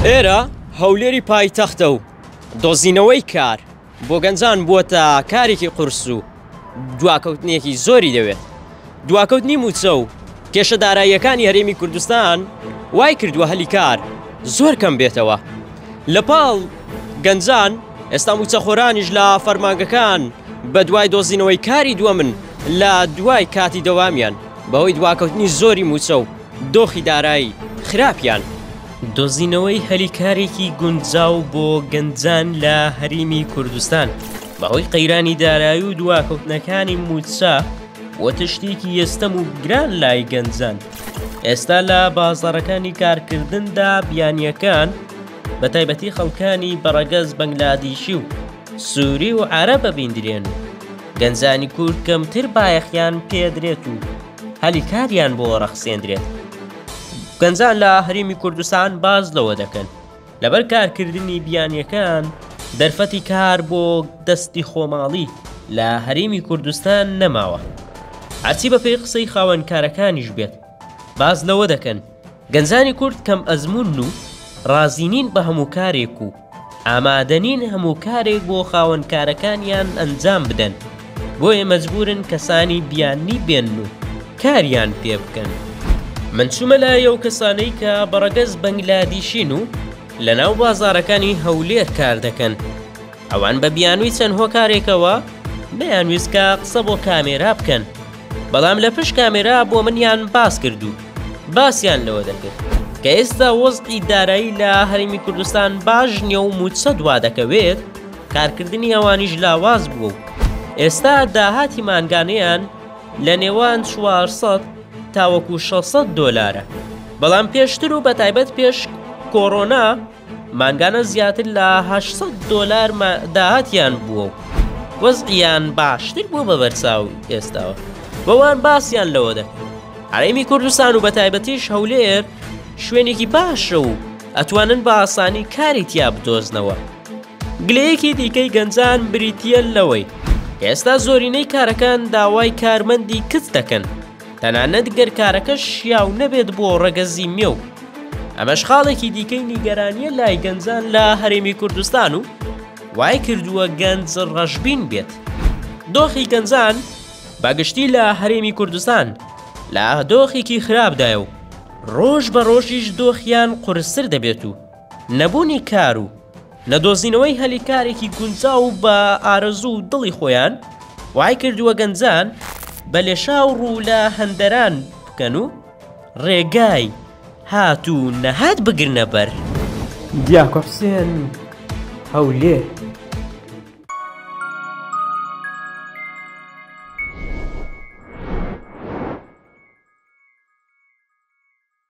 ئێرە هەولێری پایتەختە و دۆزینەوەی کار بۆ گەنجان بووەتە کارێکی قورس و دواکەوتنێکی زۆری دەوێت. دواکەوتنی مووچە و کێشە داراییەکانی هەرێمی کوردستان وای کردووە هەلی کار زۆر کەم بێتەوە. لە پاڵ گەنجان ئێستا مووچەخۆرانیش لە فەرمانگەکان بە دوای دۆزینەوەی کاری دووەمن لە دوای کاتی دەوامیان بەهۆی دواکەوتنی زۆری مووچە و دۆخی دارایی خراپیان. دۆزینەوەی هەلی کارێکی گونجاو بۆ گەنجان لە هەریمی کوردستان بەهۆی قەیرانی دارایی و دواکەوتنەکانی مووچە بووەتە شتێکی ئێستەم و گران لای گەنجان. ئێستا لە بازاڕەکانی کارکردندا بیانییەکان بە تایبەتی خەڵکانی بەڕەگەز بەنگلادیشی و سووری و عەرەب ئەبیندرێن و گەنجانی کورد کەمتر بایەخیان پێدرێت و هەلی کاریان بۆ ڕەخسێندرێت. گەنجان لە هەرێمی کوردستان باس لەوە دەکەن لەبەر کارکردنی بیانیەکان دەرفەتی کار بۆ دەستی خۆماڵی لە هەرێمی کوردستان نەماوە. هەرچی بەپێی قسەی خاوەن کارەکانیش بێت باس لەوە دەکەن گەنجانی کورد کەم ئەزموونن و ڕازی نین بە هەموو کارێک و ئامادەنین هەموو کارێک بۆ خاوەن کارەکانیان ئەنجام بدەن بۆیە مەجبورن کەسانی بیانی بێنن و کاریان پێ بکەن. من چوومە لای ئەو کەسانەی کە بە ڕەگەز بەنگلادیشین و لەناو بازاڕەکانی هەولێر کار دەکەن. ئەوان بە بیانووی چەند هۆکارێکەوە نەیانویست کە قسە بۆ کامێرا بکەن، بەڵام لە پشت کامێرا بۆ منیان باس کرد و باسیان لەوە دەکرد کە ئێستا وەزعی دارایی لە هەرێمی کوردستان باش نییە و مووچە دوادەکەوێت، کارکردنی ئەوانیش لاواز بووە و ئێستا داهاتی مانگانەیان لە نێوان 400 تاوەکو 600 دۆلارە، بەڵام پێشتر و بەتایبەت پێش کۆرۆنا مانگانە زیاتر لە 800 دۆلار داهاتیان بووە و وەزعیان باشتر بووە بە بەرچاو ئێستاوە. بەوان باسیان لەوە دەکرد هەرێمی کوردستان و بەتایبەتیش هەولێر شوێنێکی باشە و ئەتوانن بە ئاسانی کاری تیا بدۆزنەوە. گلەیەکی دیکەی گەنجان بریتییە لەوەی کە ئێستا زۆرینەی کارەکان داوای کارمەندی کچ دەکەن، تەنانەت گەر کارەکەش شیاو نەبێت بۆ ڕەگەزی مێ و ئەمەش خاڵێکی دیکەی نیگەرانییە لای گەنجان لە هەرێمی کوردستان و وای کردووە گەنج ڕەشبین بێت. دۆخی گەنجان بە گشتی لە هەرێمی کوردستان لە دۆخێکی خراپدایە و ڕۆژ بە ڕۆژیش دۆخیان قورستر دەبێت و نەبوونی کار و نەدۆزینەوەی هەلی کارێکی گونجاو بە ئارەزوو و دڵی خۆیان وای کردووە گەنجان بە لێشاو ڕوو لە هەندەران بکەن و ڕێگای هات و نەهات بگرنە بەر. دیاکۆ حوسێن، هەولێر.